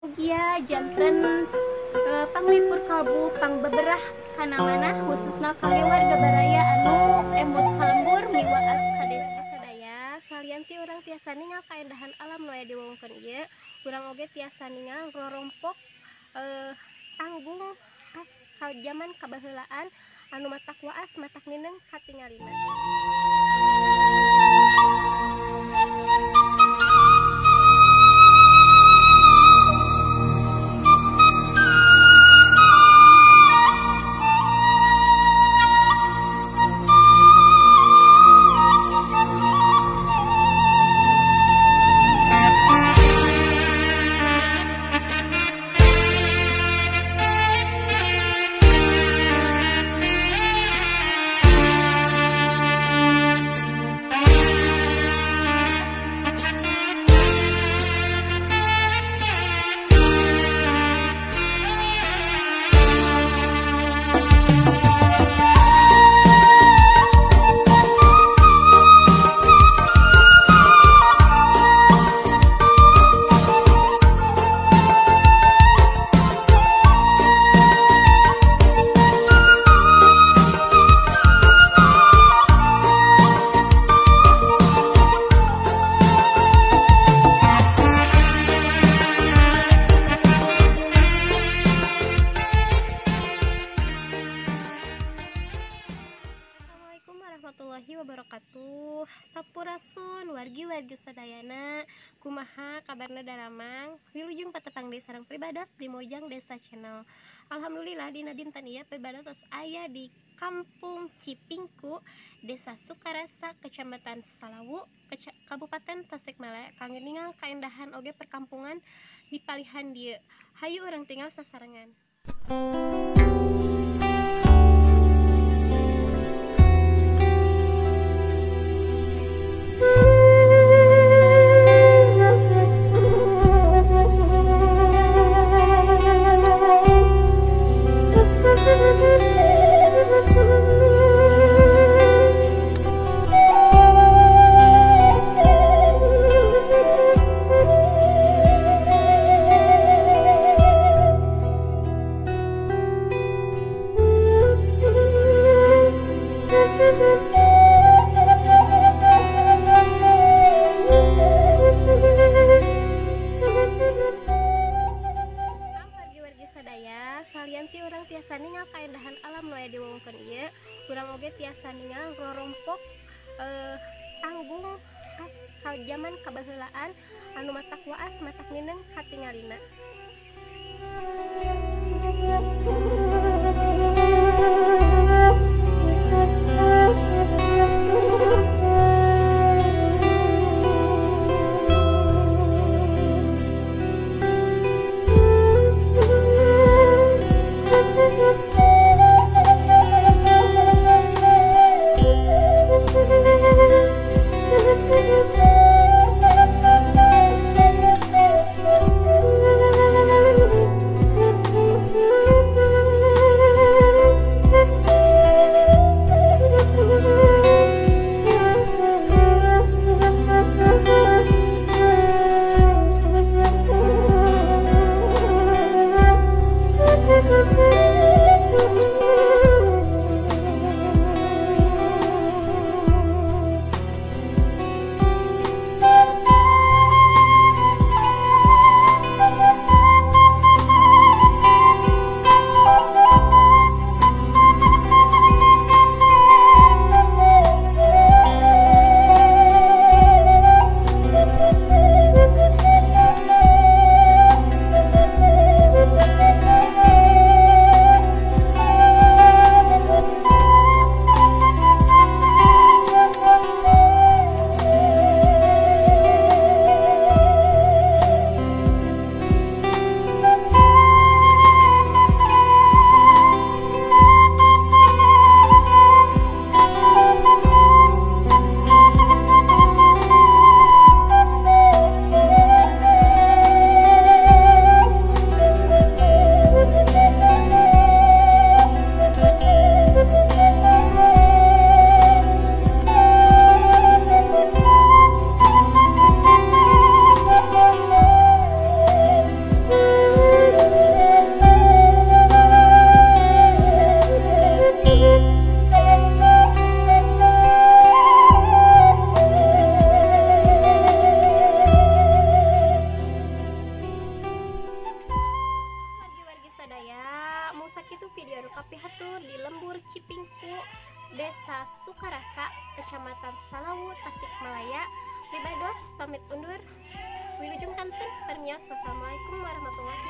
Mugia janten panglipur kalbu pangbeberah kana manah khususna kangge warga baraya anu emut ka lembur miwaas ka desa sadaya. Salian ti urang tiasa ningal kaendahan alam nu aya di wewengkon ieu, urang oge tiasa ningal rorompok panggung khas ka jaman kabaheulaan anu matak waas matak ngineng katingalina. Wabarakatuh. Sampurasun wargi-wargi sadayana, kumaha kabarna daramang? Wilujeng patepang deui sareng pribados di Mojang Desa Channel. Alhamdulillah dina dinten ieu pribados tos aya di Kampung Cipingku, Desa Sukarasa, Kecamatan Salawu, Kabupaten Tasikmalaya. Kangge ningal kaendahan oge perkampungan di palihan dieu. Hayu urang tinggal sasarengan. Salian ti urang tiasa ningal kaendahan alam nu aya di wewengkon ieu, urang oge tiasa ningal rorompok panggung khas ka jaman kabaheulaan anu matak waas matak ngineng katingalina. Cipingku, Desa Sukarasa, Kecamatan Salawu, Tasikmalaya. Pribados pamit undur. Wilujeng kanten permios. Wassalamualaikum warahmatullahi